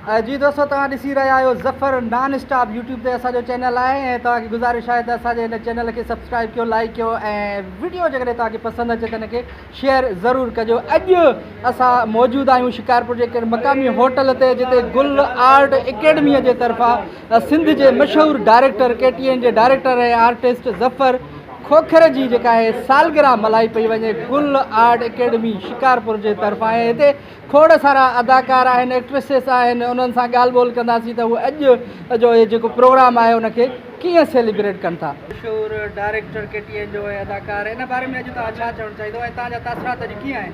جي دوستو توهان ڏسي رهيا آهيو ظفر نان اسٽاپ يوٽيوب تي اسان جو چينل آهي ۽ توهان کي گذارش آهي ته اسان جي هن چينل کي سبسڪرائب ڪيو لائيڪ ڪيو ۽ وڊيو جيڪڏهن توهان کي پسند اچي ته هن کي شيئر ضرور ڪجو اڄ اسان موجود آهيون شڪارپور جي هڪ مقامي هوٽل تي جتي گل آرٽ اڪيڊمي جي طرفان سنڌ جي مشهور ڊائريڪٽر ڪي ٽي اين جي ڊائريڪٽر ۽ آرٽسٽ ظفر کوکر جي جيڪا آهي سالگرهه ملهائي پئي وڃي گل آرٽ اڪيڊمي شڪارپور جي طرفان ۽ هتي کوڙ سارا اداڪار آهن ايڪٽريسز آهن انهن سان ڳالهه ٻولهه ڪنداسين ته هو اڄ جو هي جيڪو پروگرام آهي ان کي ڪيئن سيليبريٽ ڪن ٿا. مشهور ڊائريڪٽر ڪي ٽي اين جو ۽ اداڪار ان باري ۾ اڄ توهان ڇا چوڻ چاهيندو ۽ توهان جا تاثرات اڄ ڪيئن آهن؟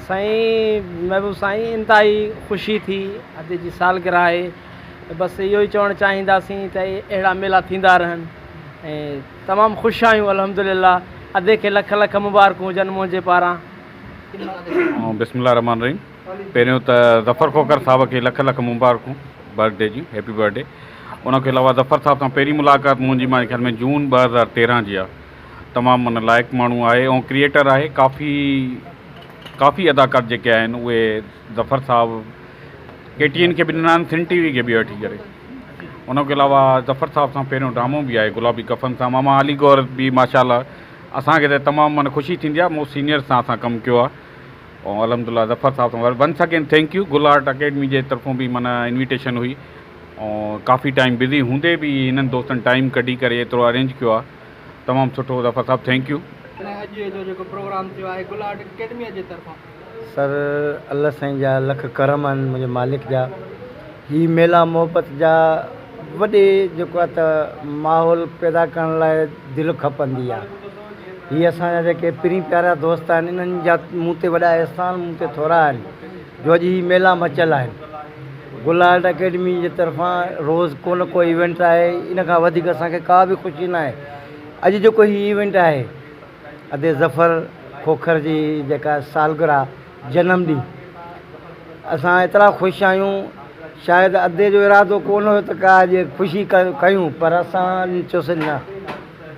سائين محبوب سائين انتهائي خوشي ٿي اڄ جي سالگرهه آهي بس اهو ئي چوڻ چاهينداسين ته اهڙا ميلا ٿيندا رهن ۽ تمام خوش آهيون الحمدلله ادي کي لک لک مبارڪون هجن منهنجي پاران. بسم الله الرحمٰن الرحيم پهريون ته ظفر کوکر صاحب کي لک لک مبارڪون برٿ ڊي جون هيپي برٿ ڊي ان کان علاوه ظفر صاحب سان پهرين ملاقات منهنجي مان خيال ۾ جون 2013 جي آ تمام من لائق ماڻهو آهي ۽ ڪريئيٽر آهي ڪافي ڪافي اداڪار جيڪي آهن اهي ظفر صاحب ڪي ٽي اين کي به ڏنا آهن سنڌ ٽي وي کي به وٺي ڪري ان کان علاوه ظفر صاحب سان پهريون ڊرامو به آهي گلابي ڪفن سان ماما علي گوهر به ماشاء الله اسان کي ته تمام معنيٰ خوشي ٿيندي آهي مون سينيئر سان اسان ڪم ڪيو آهي ۽ الحمد لله ظفر صاحب سان once again thank you Gul art academy جي طرفون به معنيٰ انويٽيشن هئي ۽ ڪافي ٽائيم بزي هوندي به هنن دوستن ٽائيم ڪڍي ڪري ايترو ارينج ڪيو آهي تمام سٺو ظفر صاحب thank you. ۽ اڄ جو جيڪو پروگرام ٿيو آهي گل آرٽ اڪيڊمي جي طرفان. سر الله سائين جا لک ڪرم آهن منهنجي مالڪ جا هي ميلا محبت جا وڏي جيڪو آهي ته ماحول پيدا ڪرڻ لاء دل کپندي آهي هي اسان جا جيڪي پرين پيارا دوست آهن انهن جا مون تي وڏا احسان مون تي ٿورا آهن جو اڄ هي ميلا مچيل آهن گل آرٽ اڪيڊمي جي طرفان روز ڪو نه ڪو ايونٽ آهي ان کان وڌيڪ اسان کي ڪا به خوشي ناهي اڄ جيڪو هي ايونٽ آهي ادي ظفر کوکر جي جيڪا سالگرهه جنم ڏينهن اسان ايترا خوش آهيون شايد ادي جو ارادو ڪونه هيو ته ڪا اڄ خوشي ڪيون پر اسان چيوسين نه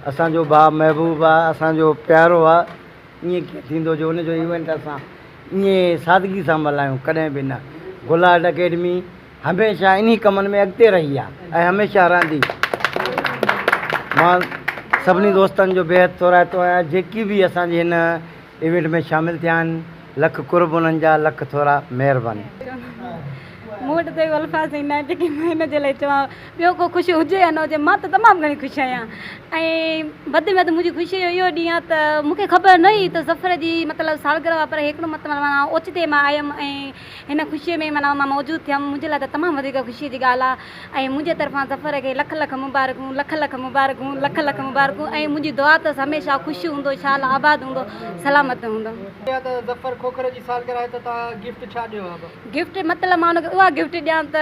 اسان جو ڀاء محبوب آ اسان جو پيارو آ ائين ڪيئن ٿيندو جو ان جو ايونٽ اسان ائين سادگي سان ملهايون ڪڏهن به نه گل آرٽ اڪيڊمي هميشه انهي ڪمن ۾ اڳتي رهي آ ۽ هميشه رهندي. مان سڀني دوستن جو بيحد ٿورائتو آهيان جيڪي به اسان جي هن ايونٽ ۾ شامل ٿيا آهن لک قرب انهن جا لک ٿورا مهرباني. مون وٽ ته اهي الفاظ ئي ناهن جيڪي مان هن جي لاء چوان ٻيو ڪو خوش هجي يا نه هجي مان ته تمام گهڻي خوش آهيان ۽ وڌ ۾ وڌ منهنجي خوشي جو اهو ڏينهن آهي ته مون کي خبر نه هئي ته ظفر جي مطلب سالگرهه آهي پر هڪڙو مطلب معنيٰ اوچتي مان آيم ۽ هن خوشيء ۾ معنيٰ مان موجود ٿيم، منهنجي لاء ته تمام وڌيڪ خوشيء جي ڳالهه آهي ۽ منهنجي طرفان ظفر کي لک لک مبارڪون، لک لک مبارڪون، لک لک مبارڪون ۽ منهنجي دعا اٿس هميشه خوش هوندو، شال آباد هوندو، سلامت هوندو. اها ته ظفر کوکر جي سالگرهه آهي ته توهان گفٽ ڇا ڏيو ها ابا؟ گفٽ مطلب مان ان کي اها گفٽ ڏيان ته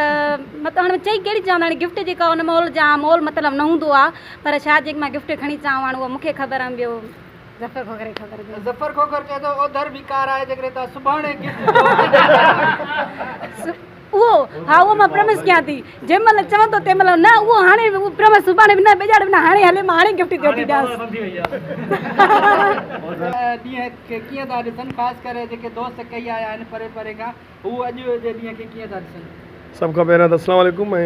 مطلب هاڻي چئي ڪهڙي چوان هاڻي گفٽ جيڪا ان مول جا مول مطلب نه هوندو آهي پر ڇا جيڪي مان گفٽ کڻي چاهيان هاڻي اها مون کي خبر ۽ ٻيو. ظفر کوکر کي خبر هجي. ظفر کوکر چئي ٿو اوڌر به ڪار آهي جيڪڏهن توهان سڀاڻي گفٽ ڏيو. اهو ها اهو مان پرامس ڪيان ٿي جنهن مهل چوندو تنهن مهل نه اهو هاڻي اهو پرامس سڀاڻي به نه ٻئي ڏهاڙي به نه هاڻي هلي مان هاڻي گفٽ ٿي وٺي ڏيانس. ڏينهن کي ڪيئن ٿا ڏسن خاص ڪري جيڪي دوست ڪهي آيا آهن پري پري کان هو اڄ جي ڏينهن کي ڪيئن ٿا ڏسن. سڀ کان پهريان ته اسلام عليڪم ۽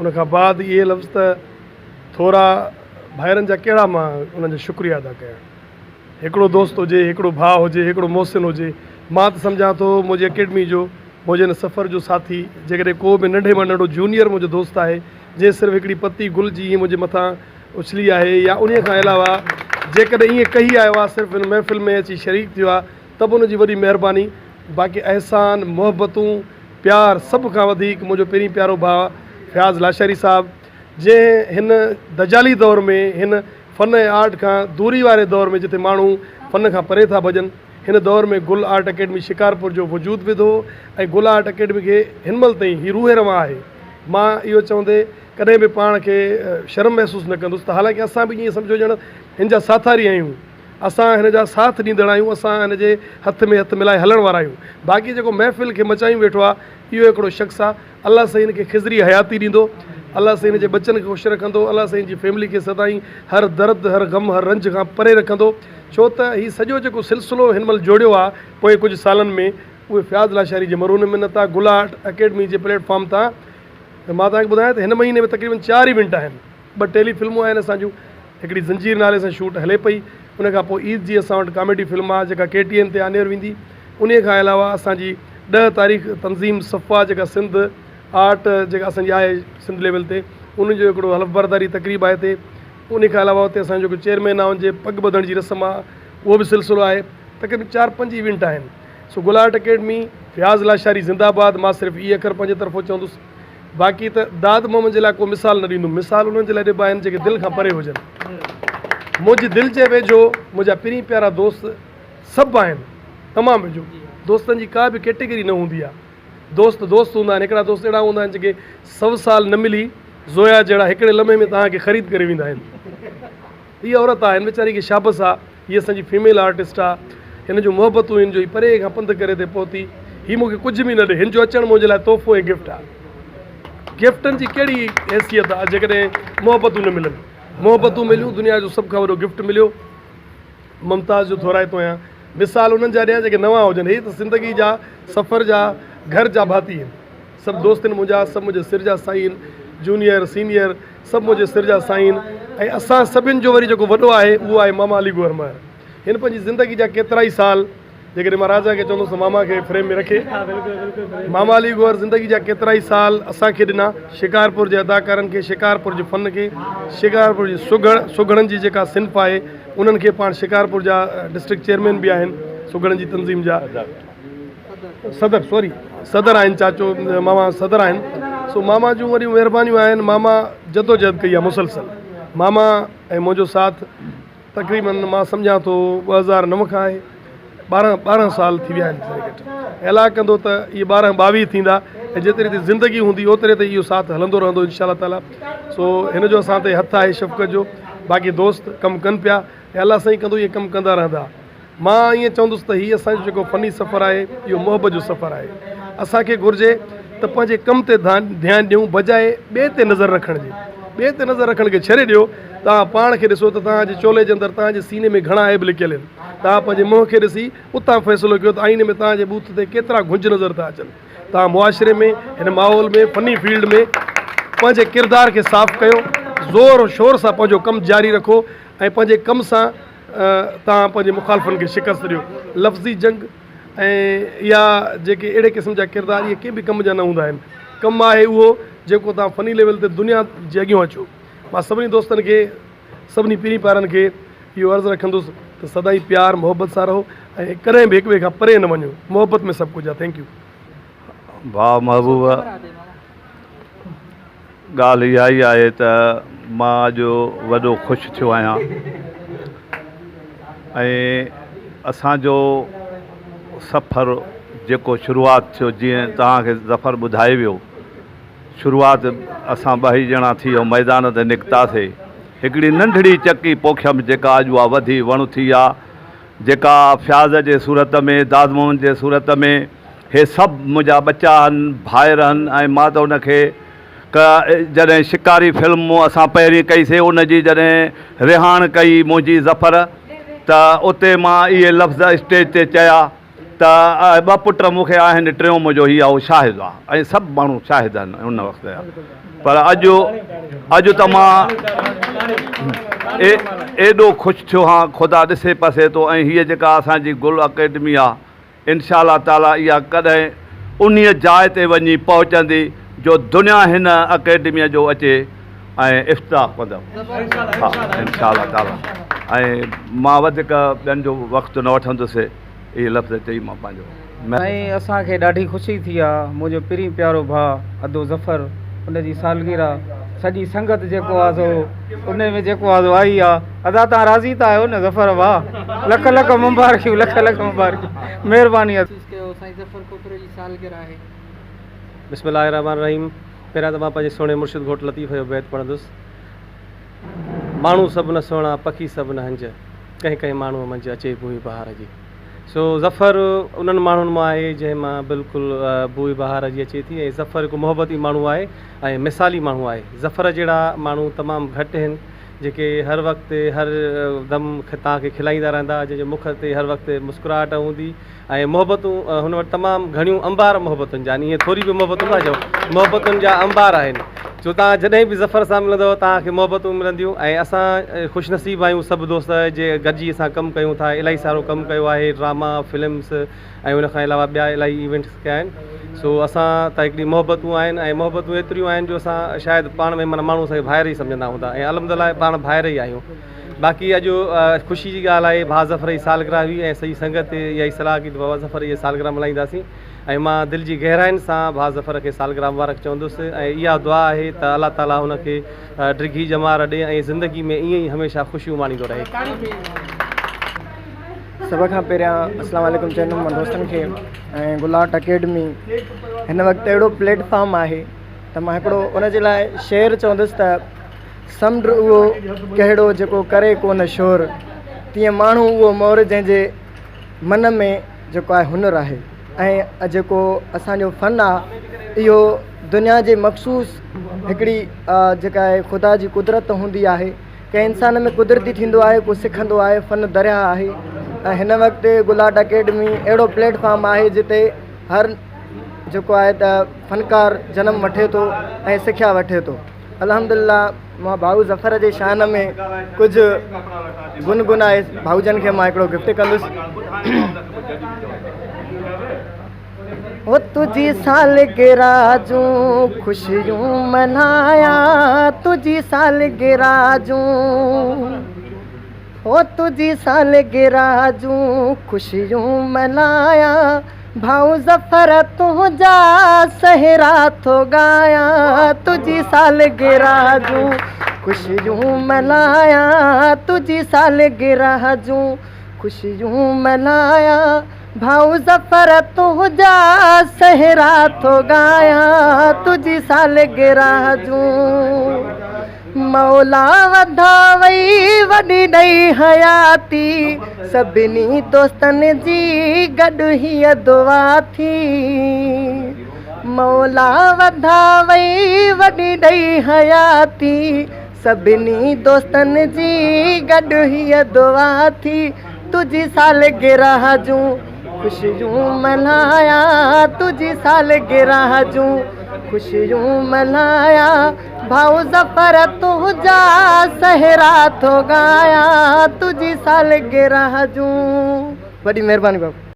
ان کان بعد اهي لفظ ته ٿورا ڀائرن جا ڪهڙا مان انهن جو شڪريه ادا ڪيان. هڪڙو دوست هجي، هڪڙو ڀاء هجي، هڪڙو محسن هجي، مان ته سمجهان ٿو منهنجي اڪيڊمي جو، منهنجي هن سفر جو ساٿي، جيڪڏهن ڪو به ننڍي مان ننڍو جونيئر منهنجو دوست آهي، جنهن صرف هڪڙي پتي گل جي ائين منهنجي مٿان اڇلي آهي يا انهيء کان علاوه جيڪڏهن ائين ڪهي آيو آهي، صرف هن محفل ۾ اچي شريڪ ٿيو آهي ته به ان جي وڏي مهرباني. باقي احسان، محبتون، پيار سڀ کان وڌيڪ منهنجو پرين پيارو ڀاء فياض لاشاري صاحب، جنهن هن دجالي دور ۾ هن فن ۽ آرٽ کان دوري واري دور ۾ جتي ماڻهو فن کان پري ٿا ڀڄن هن دور ۾ گل آرٽ اڪيڊمي شڪارپور جو وجود وڌو ۽ گل آرٽ اڪيڊمي کي هن مهل تائين هي روح روان آهي مان اهو چوندي ڪڏهن به پاڻ کي شرم محسوس نه ڪندس ته حالانڪه اسان به ائين سمجهو ڄڻ هن جا ساٿاري آهيون اسان هن جا ساٿ ڏيندڙ آهيون اسان هن جي هٿ ۾ هٿ ملائي هلڻ وارا آهيون باقي جيڪو محفل کي مچايون ويٺو آهي اهو هڪڙو شخص آهي الله سائين هن کي خضري حياتي ڏيندو الله سائين هن جي ٻچن کي خوش رکندو الله سائين جي فيملي کي سدائين هر درد هر غم هر رنج کان پري رکندو ڇو ته هي سڄو جيڪو سلسلو هن مهل جوڙيو آ پوئين ڪجهه سالن ۾ اهي فياض لاشاري جي مرهون منت آ گل آرٽ اڪيڊمي جي پليٽ فارم تان ته مان توهان کي ٻڌايان ته هن مهيني ۾ تقريبن چار ايونٽ آهن ٻه ٽيلي فلمون آهن اسان جون هڪڙي زنجير نالي سان شوٽ هلي پئي ان کان پوء عيد جي اسان وٽ ڪاميڊي فلم آ جيڪا ڪي ٽي اين تي آنيئر ويندي انهي کان علاوه اسان جي ڏهه تاريخ تنظيم صفا جيڪا سنڌ آرٽ جيڪا اسان جي آهي سنڌ ليول تي ان جو هڪڙو حلف برداري تقريب آهي هتي انهي کان علاوه اتي اسان جو جيڪو چيئرمين آ ان جي پڳ ٻڌڻ جي رسم آ اهو به سلسلو آهي تقريبن چار پنج ايونٽ آهن سو گل آرٽ اڪيڊمي فياض لاشاري زنده باد مان صرف اهي اکر پنهنجي طرفون چوندس باقي ته داد محمد جي لاء ڪو مثال نه ڏيندم مثال انهن جي لاء ڏبا آهن جيڪي دل کان پري هجن منهنجي دل جي ويجهو منهنجا پرين پيارا دوست سڀ آهن تمام ويجهو دوستن جي ڪا به ڪيٽيگري نه هوندي آهي دوست دوست هوندا آهن هڪڙا دوست اهڙا هوندا آهن جيڪي سو سال نه ملي زويا جهڙا هڪڙي لمحي ۾ توهان کي خريد ڪري ويندا آهن هي عورت آ هن ويچاري کي شابس آ هي اسان جي فيميل آرٽسٽ آ هن جون محبتون هن جو هي پري کان پنڌ ڪري هتي پهتي هي مون کي ڪجهه به نه ڏي هن جو اچڻ منهنجي لاء تحفو ۽ گفٽ آ گفٽن جي ڪهڙي حيثيت آ جيڪڏهن محبتون نه ملن محبتون مليون دنيا جو سڀ کان وڏو گفٽ مليو ممتاز جو ٿورائتو آهيان مثال انهن جا ڏيان جيڪي نوان هجن هي ته زندگي جا سفر جا گهر جا ڀاتي آهن سڀ دوست آهن منهنجا سڀ منهنجي سر جا سائين جونيئر سينيئر سڀ منهنجي سر جا سائين ۽ اسان سڀن جو وري جيڪو وڏو آهي اهو آهي ماما علي گوهر مهر هن پنهنجي زندگي جا ڪيترائي سال جيڪڏهن مان راجا کي چوندس ته ماما کي فريم ۾ رکي ماما علي گوهر زندگي جا ڪيترائي سال اسان کي ڏنا شڪارپور جي اداڪارن کي شڪارپور جي فن کي شڪارپور جي سگهڙ سگهڙن جي جيڪا صنف آهي انهن کي پاڻ شڪارپور جا ڊسٽرڪٽ چيئرمين به آهن سگهڙن جي تنظيم جا صدر سوري صدر آهن چاچو ماما صدر آهن سو ماما جون وڏيون مهربانيون آهن ماما جدوجهد ڪئي آهي مسلسل ماما ۽ منهنجو ساٿ تقريبن مان سمجهان ٿو 2009 کان آهي ٻارهن ٻارهن سال ٿي ويا آهن ڪرڪيٽ الاء ڪندو ته اهي ٻارهن ٻاويهه ٿيندا ۽ جيتري تائين زندگي هوندي اوتري تائين اهو ساٿ هلندو رهندو انشاء الله تعالي سو هن جو اسان تي هٿ آهي شفقت جو باقي دوست ڪم ڪن پيا ۽ الله سائين ڪندو اهي ڪم ڪندا رهندا مان ائين چوندس ته هي اسان جو جيڪو فني سفر آهي اهو محبت جو سفر آهي. اسان کي گهرجي ته پنهنجي ڪم تي ڌيان ڏيون بجاء ٻئي تي نظر رکڻ جي. ٻئي تي نظر رکڻ کي ڇڏي ڏيو، توهان پاڻ کي ڏسو ته توهان جي چولي جي اندر توهان جي سيني ۾ گهڻا عيب لڪيل آهن. توهان پنهنجي منهن کي ڏسي اتان فيصلو ڪيو ته آئيني ۾ توهان جي ٻوٿ تي ڪيترا گهنج نظر ٿا اچن. توهان معاشري ۾ هن ماحول ۾ فني فيلڊ ۾ پنهنجي ڪردار کي صاف ڪيو، زور شور سان پنهنجو ڪم جاري رکو ۽ پنهنجي ڪم سان توهان پنهنجي مخالفن کي شڪست ڏيو. لفظي جنگ ۽ يا جيڪي اهڙي قسم جا ڪردار اهي ڪنهن به ڪم جا نه هوندا آهن. ڪم آهي اهو جيڪو توهان فني ليول تي دنيا جي اڳيون اچو. مان سڀني دوستن کي سڀني پيرين پارن کي اهو عرض رکندس ته سدائين پيار محبت سان رهو ۽ ڪڏهن به هڪ ٻئي کان پري نه وڃو. محبت ۾ سڀ ڪجهه آهي. Thank you. ڀاء محبوب ڳالهه اها ئي آهي ته مان اڄ وڏو خوش ٿيو آهيان ۽ اسان جو سفر جيڪو شروعات ٿيو جيئن توهان کي ظفر ٻڌائي ويو شروعات اسان ٻه ئي ڄڻا ٿي ميدان تي نڪتاسي هڪڙي ننڍڙي چڪي پوکيم جيڪا اڄ اها وڌي وڻ ٿي آ جيڪا فياض جي صورت ۾ داد محمد جي صورت ۾ هي سڀ منهنجا ٻچا آهن، ڀائر آهن ۽ مان ته ان کي جڏهن شڪاري فلم اسان پهرين ڪئي سي ان جي جڏهن رهاڻ ڪئي منهنجي ظفر ته اتي مان اهي لفظ اسٽيج تي چيا ته ٻه پٽ مون کي آهن ٽيون منهنجو هي آهي اهو شاهد آهي ۽ سڀ ماڻهو شاهد آهن ان وقت جا پر اڄ اڄ ته مان ايڏو خوش ٿيو هان خدا ڏسي پسي ٿو ۽ هيء جيڪا اسان جي گل اڪيڊمي آهي انشاء الله تعالي اها ڪڏهن انهيء جاء تي وڃي پهچندي جو دنيا هن اڪيڊميء جو اچي ۽ افتتاح ڪندو ها انشاء الله تعالي ۽ مان وڌيڪ ٻين جو وقت نه وٺندس اهي لفظ چئي مان پنهنجو. سائين اسان کي ڏاڍي خوشي ٿي آ منهنجو پرين پيارو ڀاء ادو ظفر ان جي سالگره سڄي سنگت جيڪو آ سو ان ۾ جيڪو آ سو آئي آ ادا تان راضي ته آهيو نه ظفر ڀاء لک لک مبارڪيون لک لک مبارڪيون مهرباني. محسوس ڪيو سائين ظفر کوکر جي سالگره آهي. بسم الله الرحمٰن الرحيم پهريان ته مان پنهنجي سهڻي مرشد گهوٽ لطيف جو بيت پڙهندس ماڻهو سڀ نه سهڻا پکي سڀ نه هنج ڪنهن ڪنهن ماڻهوء منجهه اچي بوء بهار جي. سو ظفر انهن ماڻهن مان آهي جنهن مان بلڪل بوء بهار جي اچي ٿي ۽ ظفر هڪ محبتي ماڻهو آهي ۽ مثالي ماڻهو آهي. ظفر جهڙا ماڻهو تمام گهٽ آهن جيڪي هر وقت هر دم توهان کي کلائيندا رهندا جنهن جي مک تي هر وقت مسڪراهٽ هوندي ۽ محبتون هن وٽ تمام گهڻيون انبار محبتن جا آهن ائين ٿوري به محبتون نه چئو محبتن جا انبار آهن جو توهان جڏهن به ظفر سان ملندؤ توهان کي محبتون ملنديون ۽ اسان خوش نصيب آهيون سڀ دوست جي گڏجي اسان ڪم ڪيون ٿا الاهي سارو ڪم ڪيو آهي ڊراما فلمس ۽ ان کان علاوه ٻيا الاهي ايونٽس ڪيا آهن سو اسان ته هڪڙي محبتون آهن ۽ محبتون ايتريون آهن جو اسان شايد پاڻ ۾ معنيٰ ماڻهو اسان کي ڀائر ئي سمجهندا هوندا ۽ الحمد لله پاڻ ڀائر ئي آهيون باقي اڄ خوشي جي ڳالهه آهي ڀاء ظفر جي سالگرهه هئي ۽ سڄي سنگت اها ئي صلاح ڪئي ته بابا ظفر جي سالگرهه ملهائينداسين ۽ مان دل جي گهراين سان ڀاء ظفر کي سالگرهه مبارڪ چوندس ۽ اها دعا آهي ته الله تعالي هن کي ڊگهي ڄمار ڏي ۽ زندگي ۾ ائين ئي هميشه خوشيون ماڻيندو رهي. سڀ کان پهريان اسلام عليڪم چوندم مان دوستن کي ۽ گل آرٽ اڪيڊمي هن وقت اهڙو پليٽ فارم آهي ته مان هڪڙو ان جي لاء شعر چوندس ته سمنڊ اهو ڪهڙو جيڪو ڪري ڪونه شور، تيئن ماڻهو اهو مور جنهن جي من ۾ جيڪو آهي هنر آهي ۽ جيڪو اسان جو فن آهي اهو دنيا جي مخصوص هڪڙي جيڪا آهي خدا جي قدرت هوندي آهي ڪنهن انسان ۾ قدرتي ٿيندو آهي ڪو سکندو آهي فن درياهه آهي ۽ هن وقت گل آرٽ اڪيڊمي اهڙو پليٽ فارم آهي جتي هر جيڪو آهي ته فنڪار جنم وٺي ٿو ۽ سکيا وٺي ٿو. الحمدلله مان ڀائو ظفر جي شان ۾ ڪجهه گنگنائي ڀائو جن کي مان هڪڙو گفٽ ڪندس. هو تنهنجي سالگرهه جون خوشيون ملهايان تنهنجي سالگرهه جون هو تنهنجي سالگرهه جون خوشيون ملهايان ڀائو ظفر تنهنجا سهرا ٿو ڳايان تنهنجي سالگرهه جون خوشيون ملهايان تنهنجي سالگرهه جون خوشيون ملهايان ڀائو ظفر تنهنجا سهرا ٿو ڳايان تنهنجي سالگرهه جون مولا وڌاوئي وڏي ڏئي حياتي سڀني دوستن جي گڏ هيء دعا ٿي مولا وڌاوئي وڏي ڏئي حياتي سڀني دوستن جي گڏ هيء دعا ٿي تنهنجي سالگرهه جون خوشيون ملهايان تنهنجي سالگرهه جون خوشيون ملهايان ڀائو ظفر تنهنجا سهرا ٿو ڳايان تنهنجي سالگرهه جون وڏي مهرباني بابا.